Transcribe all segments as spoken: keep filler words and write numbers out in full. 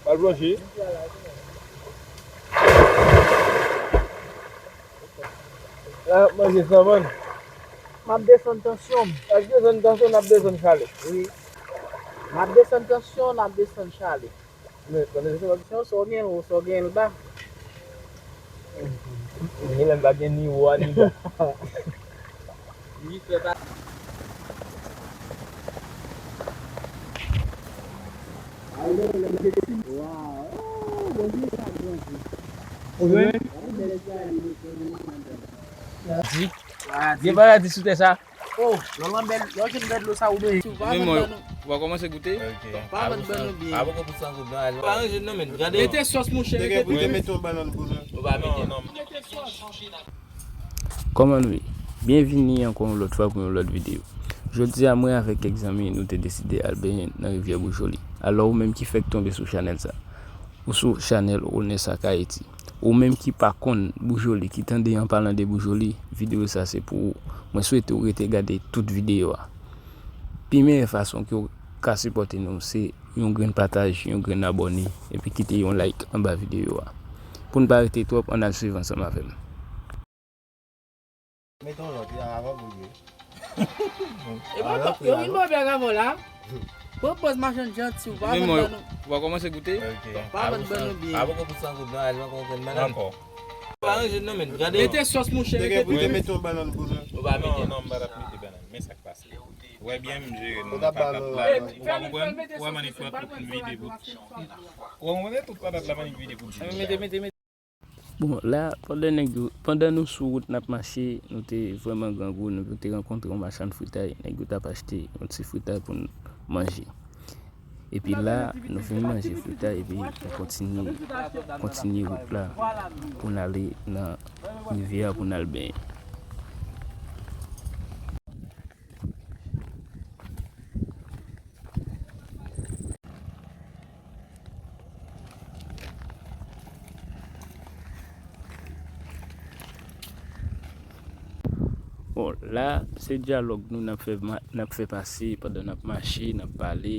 Al plonje. La, n ap manje sanmòn. M ap desann tansyon m. Ak desann tansyon, n ap desann chalè. Wi. M ap desann tansyon, n ap desann chalè. Men, tande se pa kesyon sa w gen wo, sa w gen l ba. Ni lè m pa gen ni wo a, ni ba. Ni fè pa. Ou jwenn? Gen paradi sou tè sa. Oh, lè w bèl, lè w jwenn bèl dlo sa ou benyen. Men mwen, w a kòmanse goute? Pa vann ban nou byen. Apre pou san goud, non, al. Pa ranje non, men gade. Mete sòs, monchè, mete tout. Mete yon bannann pou nou. Ou pa mete. Non, non. Kòman nou ye? Byenvini ankò yon lòt fwa pou yon lòt videyo. Jodi a, mwen avèk kèk zanmi, nou te deside al benyen nan rivyè Boujoli. Alò, ou menm ki fèk tonbe sou chanèl sa, ou sou chanèl Onès ak Ayiti. Ou menm ki pa konn Boujoli, ki tande an palan de Boujoli, videyo sa se pou ou. Mwen swete w rete gade tout videyo a. Pi meyè fason ke w ka sipòte nou se yon grenn pataj, yon grenn abòne, epi kite yon like anba videyo a. Pou n pa rete twòp, ann al swiv ansanm avè m. Mete yon lòt, ya, avan pou ye. E bon, yo vin bò bèg avan la. Pran pòz machann janti, ou pa vann ban nou. W a kòmanse goute? Pa vann ban nou byen. Apre pou san goud, non, al nan konprann bannann. Ankò. Pa ranje non, men gade. Mete sòs, monchè, mete tout. Mete yon bannann pou nou. Ou pa mete. Non, non, m pa t ap mete bannann. Men sa k pase. Ou wè byen, m jere non, patat la. Ou pa konprann? Ou wè mannik la tout vide bout. Ou konprann tout patat la, mannik vide bout. Mete, mete, mete. Bon, la, pandan nèg yo, pandan nou sou wout n ap mache, nou te vrèman grangou, nou te rankontre yon machann fritay, nèg yo t ap achte yon ti fritay pou n manje. Epi la, nou fin manje fritay, epi nou kontinye, kontinye wout la pou n ale nan rivyè a pou n al benyen. Bon, la, se dyalòg nou n ap fè ma-, n ap fè pase pandan n ap mache, n ap pale,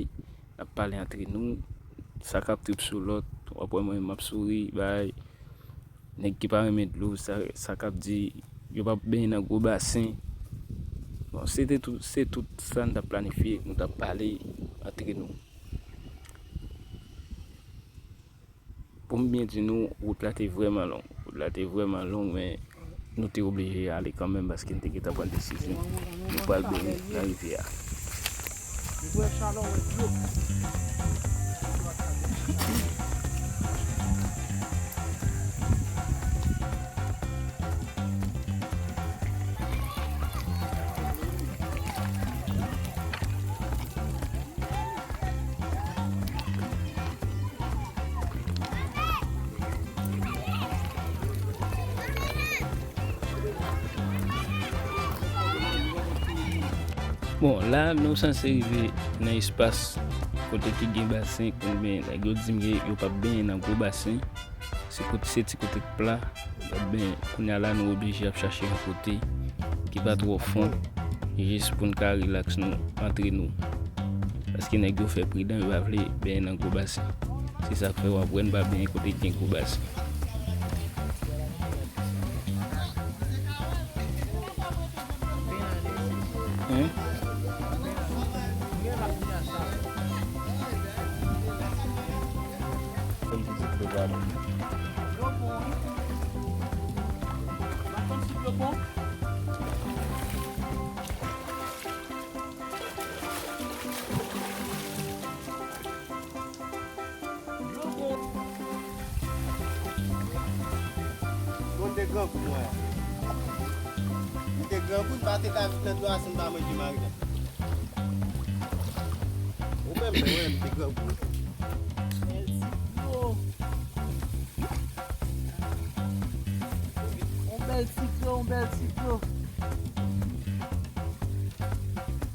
n ap pale antre nou. Sa k ap trip sou lòt, w ap wè mwen, m ap souri, bay. Nèg ki pa renmen dlo, sa, sa k ap di, yo p ap benyen nan gwo basen. Bon, se te tout, se tout sa n t ap planifye, nou t ap pale antre nou. Pou m byen di nou, wout la te vrèman long. Wout la te vrèman long, men nou te oblije ale kanmenm paske n te gentan pran desizyon. Nou pral benyen nan rivyè a. Bon, la, nou sanse rive nan espas kote ki gen basen, men nèg yo di m ke yo p ap benyen nan gwo basen. Se kote, se ti kote k pla. Ebyen, kounye a la, nou oblije ap chache yon kote ki pa twò fon, jis pou n ka rilaks nou antre nou. Paske nèg yo fè pridan, yo pa vle benyen nan gwo basen. Se sa k fè w ap wè n pa benyen kote ki gen gwo basen. Hein? Dlo bon. Bon, te grangou, mwen. M te grangou, m pa te ka viv nan dlo a si m pa manje marinad. Ou menm, mwen, m te grangou. Bèl ti dlo. On bèl ti dlo, on bèl ti dlo.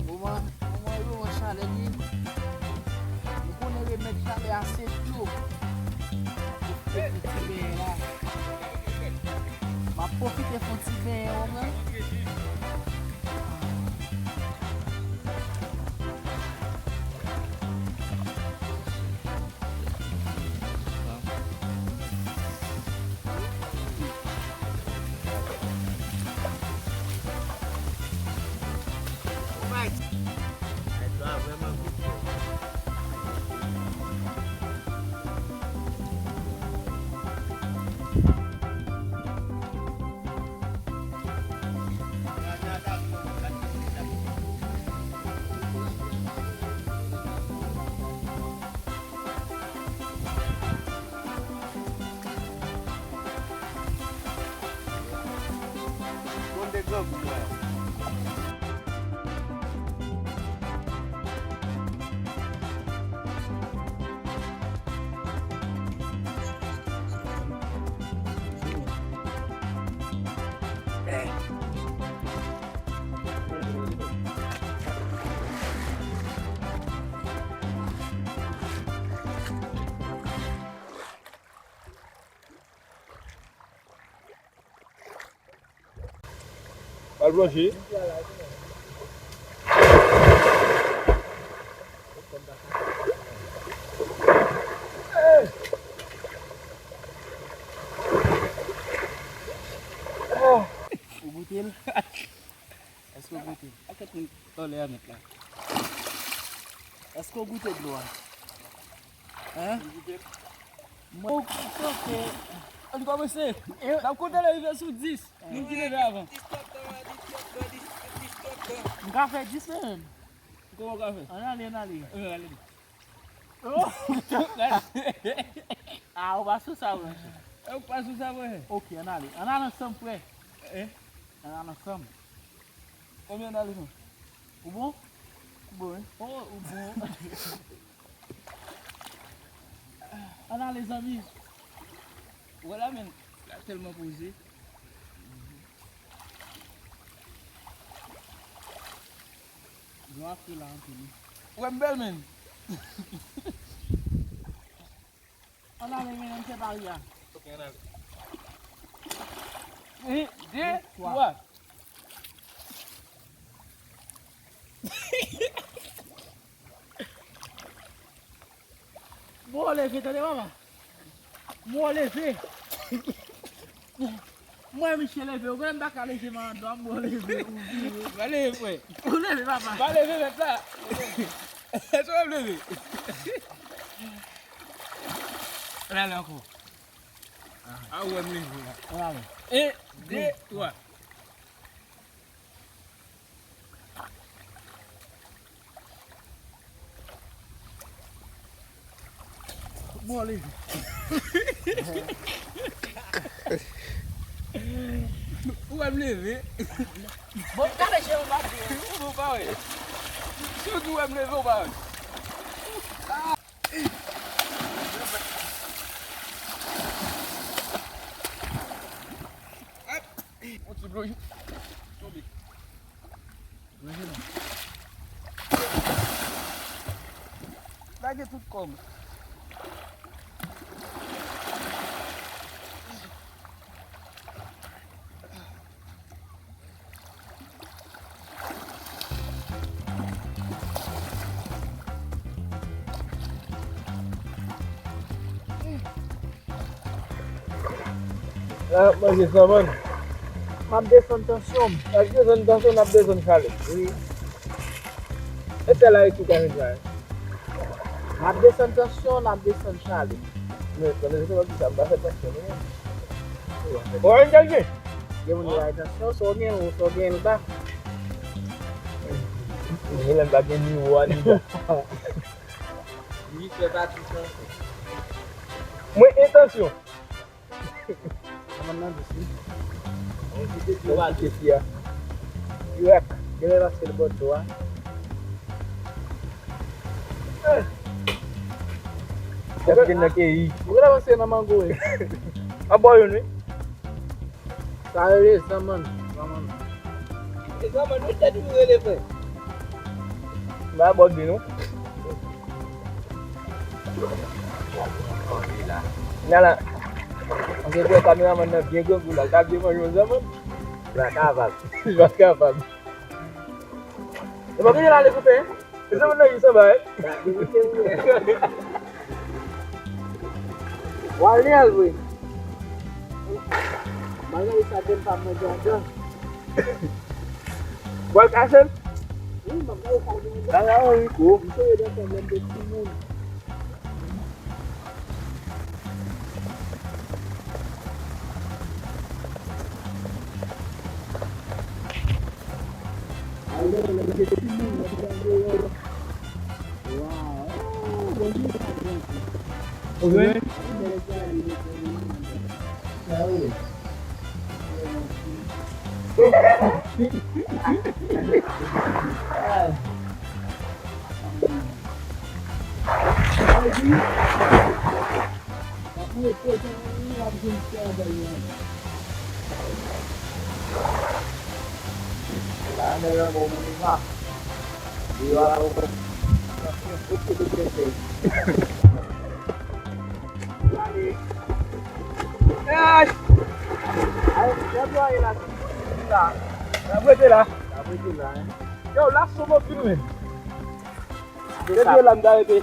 Moman, moman yo, an chalè li. Nou konnen remèd chalè a se dlo. Pwofite pou ti benyen la. M ap pwofite fè yon ti benyen, ou konprann? Bon, Al plonje. Ou goute l? Èske w goute? Akèt moun tòlè a mèt la. Èske w goute dlo a? Hein? Mwen, ok. Ann kòmanse. N ap konte lè rive sou dis. Moun ki leve avan. M ka fè dis menm. Kòman w ka fè? Ann ale, ann ale. Ann ale. Oh! Ah, ou pa sou sa vre, monchè. Ou pa sou sa vre. Ok, ann ale. Ann ale ansanm, frè. Eh? Ann ale ansanm. Konbyen ann ale nou? Ou bon? Ou bon, wi. Oh, ou bon. Ann ale, zanmi. Wè la, men, la tèlman poze. Dlo a fre la anpil, wi. Wè m bèl, men. Ann ale, men, ann fè pari a. Ok, ann ale. Un, deux, trois. Mwen leve, tande, papa. Mwen leve. Mwen, Miche leve. Ou konnen m pa ka leve mandan, mwen leve. Ou vire. Pa leve, frè. Ou leve, papa. Pa leve, mèt la. Èske w ap leve? Ann ale ankò. A, ou wè m leve la. Ann ale. Un, deux, trois. Bon, leve. Ou wè m leve. Bon, gade je w m ap di. Ou pa wè. Si w di w wè m leve, ou pa wè. Yon ti dlo tonbe. Ranje non. Lage tout kò m. La n ap manje sanmòn. M ap desann tansyon m. N ap desann tansyon, n ap desann chalè. Wi. E sèl la ki ka fè sa. N ap desann tansyon, n ap desann chalè. Men, pandan se pa sa, m pa fè tansyon, non. Ou pa fè tansyon? Gen moun ki bay tansyon, sa w gen, ou sa w gen, ou pa. Gen lè m pa gen nivo a, ni ba. Li fè pati tansyon. Mwen, entansyon. Manman nan dous, wi. Yon ti defi w pa kite fi a. Dirèk. Genlè l ap sèl bò dlo a. Ou genlè nan keyi. Ou genlè avanse nan mango, wi. An bò youn, wi. Sa rele zanmann. Zanmann. E zanmann, wi, tèt ou rele, frè. M pa bò dlo, non. Nala. Ann gen dwèt kameramann nan byen grangou la, l ta byen manje yon zanmann. Li pa kapab. Li pa kapab. E pa genyen la, li koupe, hein? E zanmann nan jis anba, hein? W al li al vre. Malgre sa, gen pa manje adan. W al kache l? Wi, m ap gade sa gen adan. Bagay an wi gwo. M sere de fè lè m te timoun. Ou jwenn? Ay! Ay, lè bò a ye la, la. N ap rete la. N ap rete la, hein. Yo, la sou mobile, men. Se dwe la m ta rete.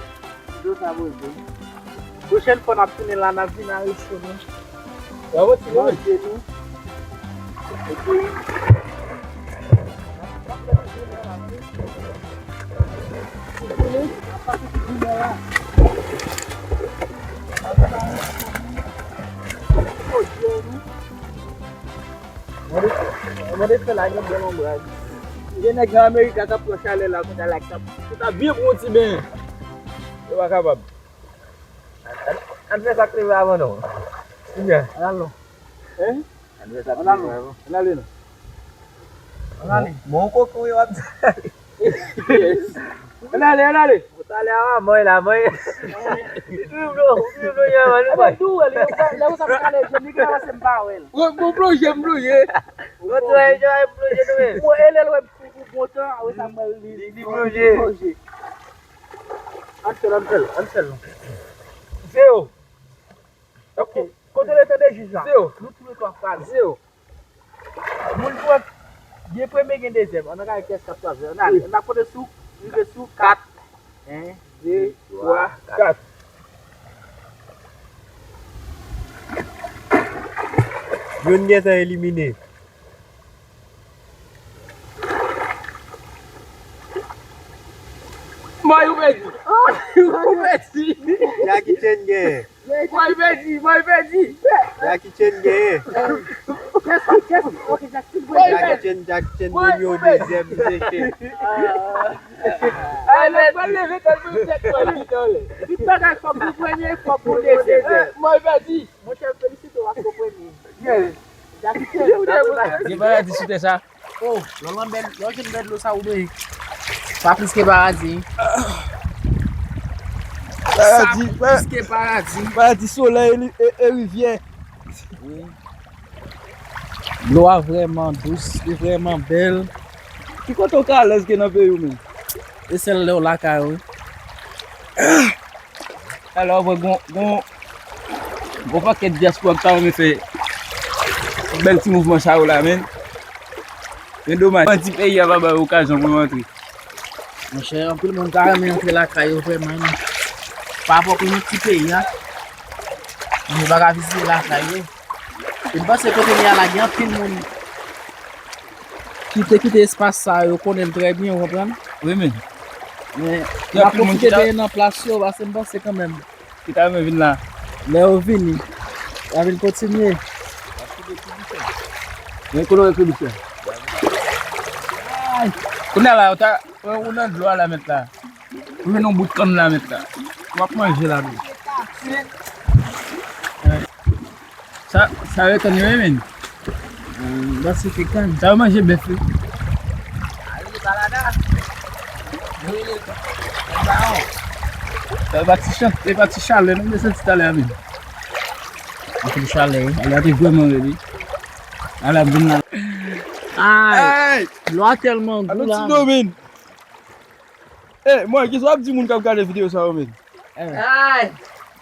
Dwe sa, bro, bro. Pwochèn fwa n ap tounen la, n ap vin aresto nou. Bravo, ti manje nou. Epi, gen nèg nan Amerika k ap pran chalè la, konn sa la, k ap, k ap byen pran yon ti ben. Yo pa kapab. Ann fè sa k rive avan nou. Kounya. Al non. Hein? Ann fè sa k rive avan. Ann ale non. Ann ale. Bon, bon koko yo ap di. Yes. Ann ale, ann ale. Ou t ale avan mwen la, mwen. Ou toujou blo, ou toujou blo, yon man, nou bay. Epi tou, lè ou sa pale, jèm li ki avanse m pa wè l. Bon, bon, plonje, m plonje. Bon, tou, yon plonje nou menm. Bon, e lè l wè m pou, pou bon tan, apre sa, mwen, li, li, li plonje. Ann fè l, ann fè l, ann fè l non. Zero. Ok. Kote le tande jij la? Zero. Nou tou le twa fraze. Zero. Moun pran gen premye, gen dezyèm. Ann gade kiyès k ap twazyèm. Ann ale. Wi. N ap konte sou, rive sou kat. En, de, twa, kat. Youn gentan elimine. Mwen, ou pèdi. Ou pèdi. Jackie Chan genyen. Mwen, ou pèdi, mwen, ou pèdi. Jackie Chan genyen. Kès ki, kès ki? Ok, Jackie Chan. Jackie Chan, Jackie Chan, premye ou dezyèm, mesye. Ay, lè pral leve tèt mwen, tèt mwen li dole. Tout bagay fòk pou premye, fòk pou dezyèm. Mwen, ou pèdi. Monchè, m felisite w paske w premye. Yeah. Jackie Chan. Gen bagay di sou tè sa. Oh, lò w nan bèl, lò w jwenn bèl dlo sa ou dwe. Pa plis ke paradi. Paradi, sa plis ke paradi. Paradi solèy li, e, e rivyè. Wi. Dlo a vrèman dous, li vrèman bèl. Ki kote w ka alèz ke nan peyi w menm? E sèl lè w lakay ou, wi. Alò, vre, gon, gon, gon pakèt dyaspora ki ta renmen fè bèl ti mouvman sa yo la, men. Men domaj, bandi peyi a pa ba yo okazyon pou yo antre. Monchè, anpil moun ta renmen antre lakay yo vrèman, men pa rapò pou nou ti peyi a, nou pa ka vizite lakay yo. E m panse kote n ye a la, gen anpil moun ki te kite espas sa yo, konnen l trè byen, ou konprann? Wi, men. Men, n ap pwofite de nan plas yo, paske m panse kanmenm. Ki ta renmen vin la. Lè yo vini, y a vin kontinye. Men kote w ekri bouch la? Kounye a la, ou ta, ou nan dlo a la mèt la. Ou jwenn yon bout kann la mèt la. W ap manje la tou. Sa, sa yo tann yo, men. Basi ki kann. Sa yo manje bèf, wi. Sa yo pa ti chan, e pa ti chalè, non, men santi talè a, men. Anpil chalè, wi. Ala te vrèman rèd, wi. Ala vin la. Ay! Lwa tèlman gou la. Ti domin. Eh, mwen, kisa w ap di moun k ap gade videyo sa yo, men? Ay!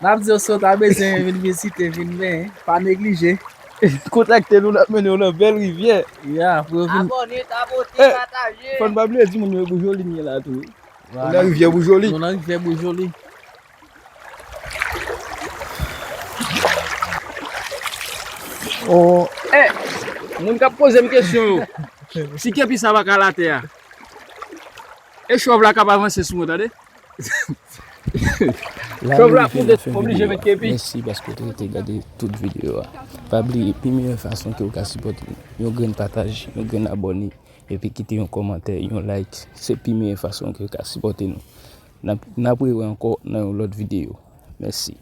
N ap di yo, si w ta bezwen vin vizite, vin benyen, pa neglije. Kontakte nou, n ap mennen w nan bèl rivyè. Ya, pou yo vin. Abòne, tapote, pataje. Fò n pa bliye di moun yo Boujoli n ye la tou. Vwala. Nou nan rivyè Boujoli. Nou nan rivyè Boujoli. Oh. Eh, moun k ap poze m kesyon yo, si kepi sa pa ka al atè a, e chòv la k ap avanse sou mwen, tande? Chòv la, m te oblije met kepi. Mèsi paske w te rete gade tout videyo a. Pa bliye, pi meyè fason ke w ka sipòte nou, yon grenn pataj, yon grenn abòne, epi kite yon kòmantè, yon like. Se pi meyè fason ke w ka sipòte nou. N ap, n ap rewè ankò nan yon lòt videyo. Mèsi.